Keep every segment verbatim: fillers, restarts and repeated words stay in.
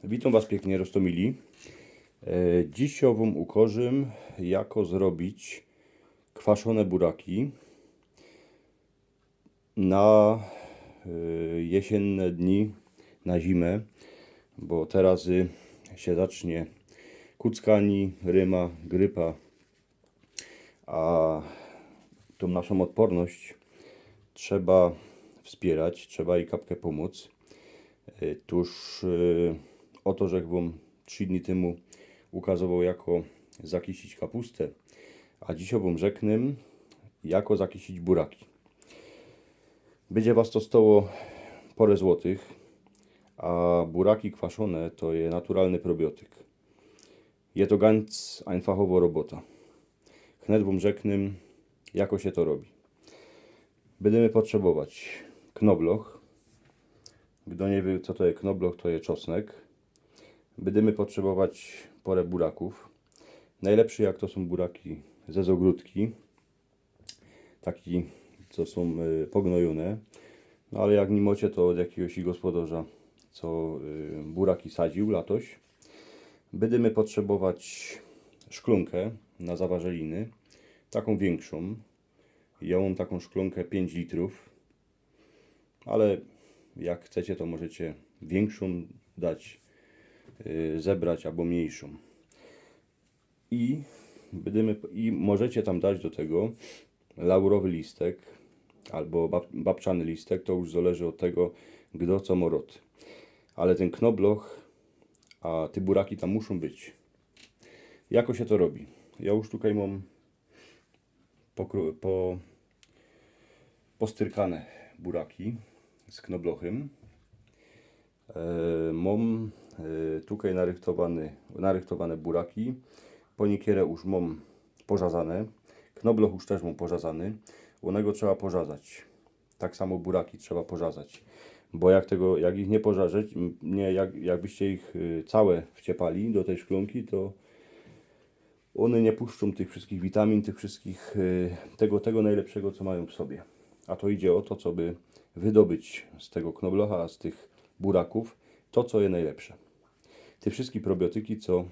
Witōm Was piyknie, Roztomili. E, dzisiŏj Wōm ukożym, jako zrobić kwaszōne buraki na, e, jesiynne dni, na zimã, bo teroz, y, sie zacznie kuckani, ryma, grypa, a tōm naszōm ôdporność trzeba wspiyrać, trzeba jij kapkã pōmōc. E, tōż, e, ô to, żech Wōm trzi dni tymu ukazowoł, jako zakisić kapustã, a dzisiŏj Wōm rzeknã, jako zakisić buraki. Bydzie Was to stoło pŏrã złotych, a buraki kwaszōne to je naturalny probiotyk. Je to gańc ajnfachowŏ robota. Chnet Wōm rzeknã, jako sie to robi. Bydymy potrzebować knobloch. Chto niy wiy, co to je knobloch, to je czosnek. Bydymy potrzebować pŏrã buraków. Nojlepszy, jak to sōm buraki ze zŏgrodki. Taki, co sōm, y, pognojōne. No ale jak ni mŏcie, to ôd jakigoś gospodŏrza, co, y, buraki sadziōł latoś. Bydymy potrzebować szklōnkã na zawarzeliny. Takõ wiynkszōm. Jŏ mōm takõ szklōnkã piyńć litrōw. Ale jak chcecie, to możecie wiynkszōm dać, y, zebrać abo mniyjszōm. I bydymy, i możecie tam dać do tego laurowy listek abo bab-, babczany listek, to już zależy ôd tego, chto co mŏ rŏd. Ale tyn knobloch, a te buraki tam muszōm być. Jako sie to robi? Jŏ już tukej mōm pokro-, po-, postyrkane buraki z knoblochym. E, mōm, e, tukej narychtowane, narychtowane buraki. Pōniykiere już mōm porzŏzane. Knobloch już tyż mōm porzŏzany. Ône go trzeba porzŏzać. Tak samo buraki trzeba porzŏzać. Bo jak tego, jak ich niy porzŏżecie, m, niy, jak, jakbyście ich, y, cołke wciepali do tyj szklōnki, to ône niy puszczōm tych wszyskich witamin, tych wszyskich, y, tego, tego nojlepszego, co majōm w sobie. A to idzie ô to, coby wydobyć z tego knoblocha, z tych burakōw to, co je nojlepsze. Te wszyskie probiotyki, co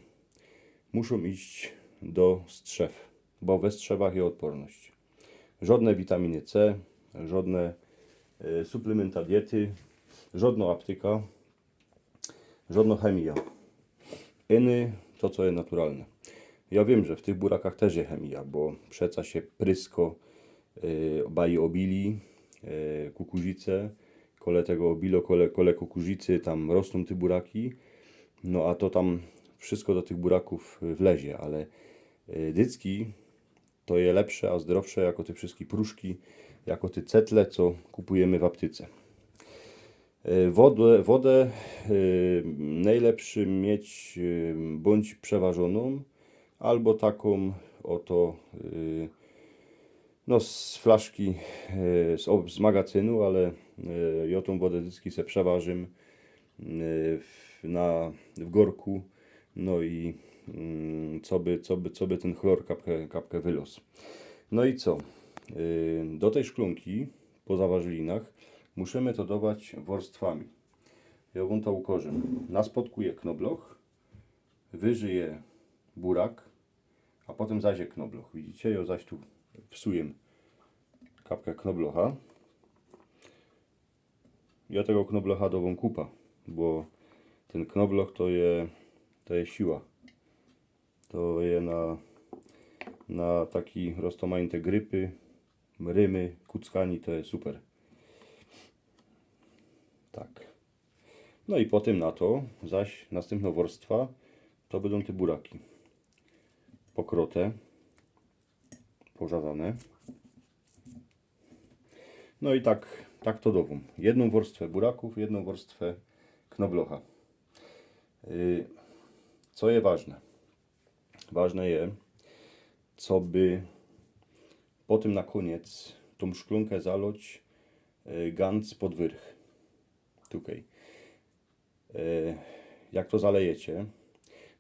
muszōm iść do strzew, bo we strzewach je ôdporność. Żŏdne witaminy C, żŏdne, y, suplementa diety, żŏdnŏ aptyka, żŏdnŏ chemijŏ. Ino to, co je naturalne. Jŏ wiym, że w tych burakach tyż je chemijŏ, bo przeca sie prysko, y, baj ôbili, y, kukurzicã, kole tego ôbilŏ, kole, kole kukurzicy tam rosnōm te buraki. No a to tam wszysko do tych burakōw, y, wlezie, ale, y, dycki to je lepsze a zdrowsze jako te wszyskie pruszki, jako te cetle, co kupujymy w aptyce. E, wodã, wodã, e, nojlepszy mieć, e, bōńdź przewarzōnōm, abo takōm ôto, e, no, z flaszki, e, z, z magazynu, ale, e, jŏ tōm wodã dycki se przewarzōm, e, w, na, w gorku. No i, mm, coby, coby, coby tyn chlor kapkã, kapkã wylŏz. No i co? Y, do tyj szklōnki po zawarzelinach musimy to dować worstwami. Jŏ wōm to ukożym. Na spodku je knobloch, wyżyj je burak, a potym zaś je knobloch. Widzicie? Jŏ zaś tu wsujym kapkã knoblocha. Jŏ tego knoblocha dŏwōm kupa, bo tyn knobloch to je, to je siła. To je na, na taki roztōmajte grypy, rymy, kuckani, to je super. Tak. No i potym na to zaś nastympnŏ worstwa to bydōm te buraki. Pokrote, porzŏzane. No i tak, tak to dŏwōm. Jednōm worstwã burakōw, jednōm worstwã knoblocha. Y, co je ważne? Ważne je, coby potym na kōniec tōm szklōnkã zalŏć, y, ganc pod wyrch. Tukej. E, jak to zalejecie,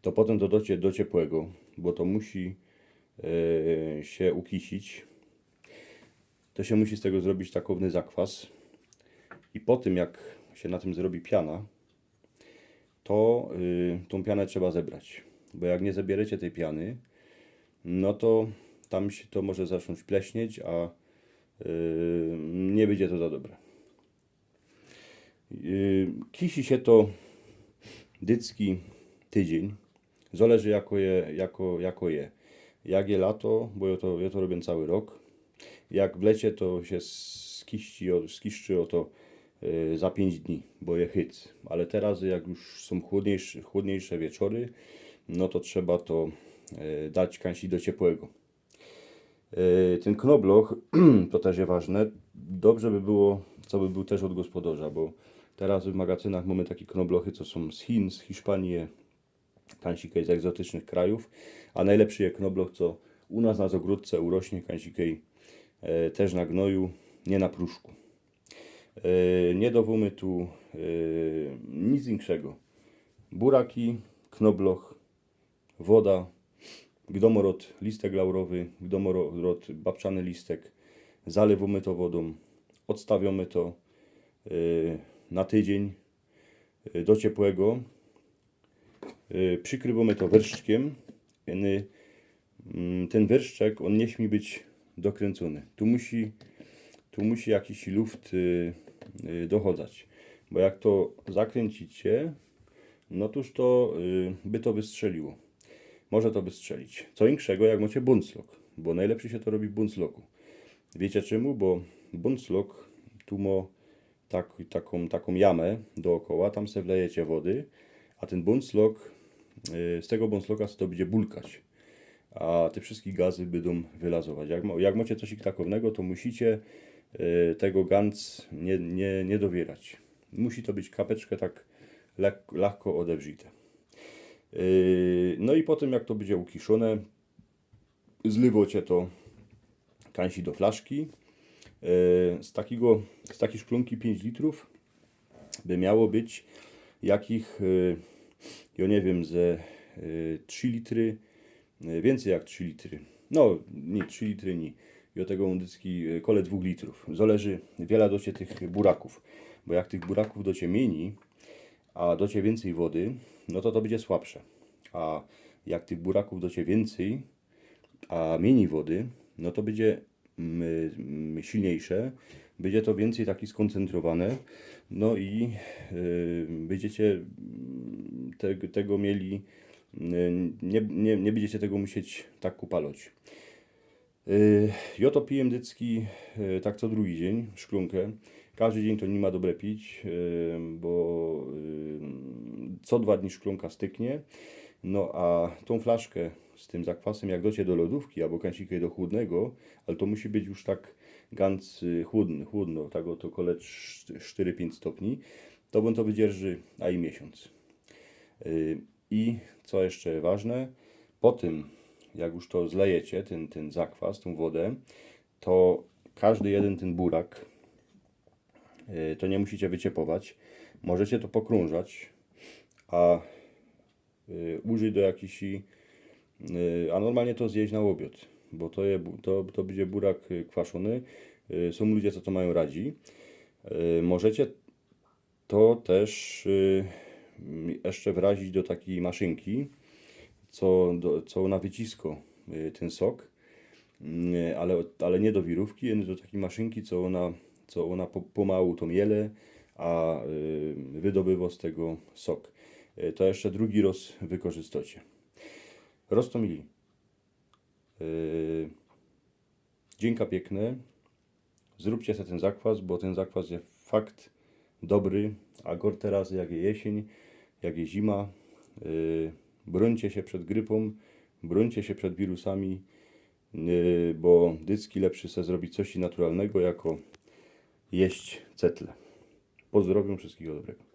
to potym dodŏcie do ciepłego, bo to musi, e, sie ukisić. To sie musi z tego zrobić takowny zakwas. I potym, jak sie na tym zrobi piana, to y, tōm pianã trzeba zebrać. Bo jak niy zebierzecie tyj piany, no to tam sie to może zaczōńć pleśnieć, a y, niy bydzie to za dobre. Y, kisi sie to dycki tydziyń. Zależy jako je, jako, jako je. Jak je lato, bo jŏ to, jŏ to robiã cały rok. Jak w lecie, to sie skiści ô, skiszczy ô to y, za piyńć dni, bo je hyc. Ale teroz, jak już sōm chłodniejsze, chłodniejsze wieczory, no to trzeba to y, dać kajsi do ciepłego. Y, tyn knobloch, to tyż je ważne, dobrze by było, coby bōł tyż ôd gospodŏrza, bo teroz w magacynach mōmy take knoblochy, co sōm z Chin, z Hiszpanie, kajsi z egzotycznych krajōw, a nojlepszy je knobloch, co u nas na zŏgrodce urośnie, kajsi y, tyż na gnoju, niy na pruszku. Y, niy dŏwōmy tu y, nic inkszego. Buraki, knobloch, woda, gdomorot, listek laurowy, gdomorot, babczany listek. Zalywōmy to wodōm, ôdstawiōmy to y, na tydziyń y, do ciepłego. Y, przykrywōmy to wyrszczkiym. Ny, mm, tyn wyrszczek, ôn niy śmi być dokryncōny. Tu musi, tu musi jakis luft y, y, dochodzać. Bo jak to zakryncicie, no tōż to y, by to wystrzeliło. Może to wystrzelić. Co inkszego, jak mŏcie bunclok, bo nojlepszy sie to robi w buncloku. Wiycie czymu? Bo bunclok tu mŏ tak, takōm, takōm jamã dookoła, tam se wlejecie wody, a tyn bunclok, y, z tego buncloka se to bydzie bulkać. A te wszyjske gazy bydōm wylazować. Jak, mŏ- jak mŏcie coś takownego, to musicie y, tego ganc niy, niy, niy dowiyrać. Musi to być kapeczkã tak lek- lekko ôdewrzite. Y, no i potym, jak to bydzie ukiszōne, zlywŏcie to kajsi do flaszki. Y, z takigo, z takij szklōnki piyńć litrōw by miało być jakich, y, jŏ niy wiym, ze y, trzi litry, y, wiyncyj jak trzi litry. No, niy, trzi litry niy. I ô tego mōm dycki, y, kole dwōch litrōw. Zależy, wiela dŏcie tych burakōw. Bo jak tych burakōw dŏcie miyni, a dŏcie wiyncyj wody, no to to bydzie słabsze. A jak tych burakōw dŏcie wiyncyj, a miyni wody, no to bydzie mm, mm, silniejsze, bydzie to wiyncyj taki skōncentrowane, no i y, bydziecie mm, te, tego mieli, y, niy, niy, niy bydziecie tego musieć tak upalać. Y, jŏ to pijã dycki y, tak co drugi dziyń, szklōnkã. Kożdy dziyń to niy ma dobre pić, y, bo y, co dwa dni szklōnka styknie. No a tōm flaszkã z tym zakwasym, jak dŏcie do lodōwki abo kajsi do chłodnego, ale to musi być już tak ganc y, chłodny, chłodno, tak ô to kole trz- sztyry, piyńć stopni, to bōm to wydzierży a i miesiōnc. Y, I co jeszcze ważne, potym, jak już to zlejecie, tyn, tyn zakwas, tōm wodã, to kożdy jedyn tyn burak, y, to niy musicie wyciepować, możecie to pokrōnżać, a y, użyć do jakijś, y, a normalnie to zjeść na ôbiŏd, bo to, je, bu- to, to bydzie burak y, kwaszōny. Y, sōm ludzie, co to majōm radzi. Y, możecie to tyż y, mm, jeszcze wrazić do takij maszynki, co, do, co ôna wycisko y, tyn sok. Mm, ale, ale niy do wirōwki, ale do takij maszynki, co ôna, co ôna po, pomału to miele, a y, wydobywŏ z tego sok. Y, to jeszcze drugi roz wykorzystŏcie. Roztōmili. Y, dziynka piykne. Zrōbcie se tyn zakwas, bo tyn zakwas je fakt dobry, a gŏr teroz, jak je jesiyń, jak je zima, y, brōńcie sie przed grypōm, brōńcie sie przed wirusami, y, bo dycki lepszy se zrobić coś naturalnego, jako jeść cetle. Pozdrawiōm, wszyjskigo dobrego.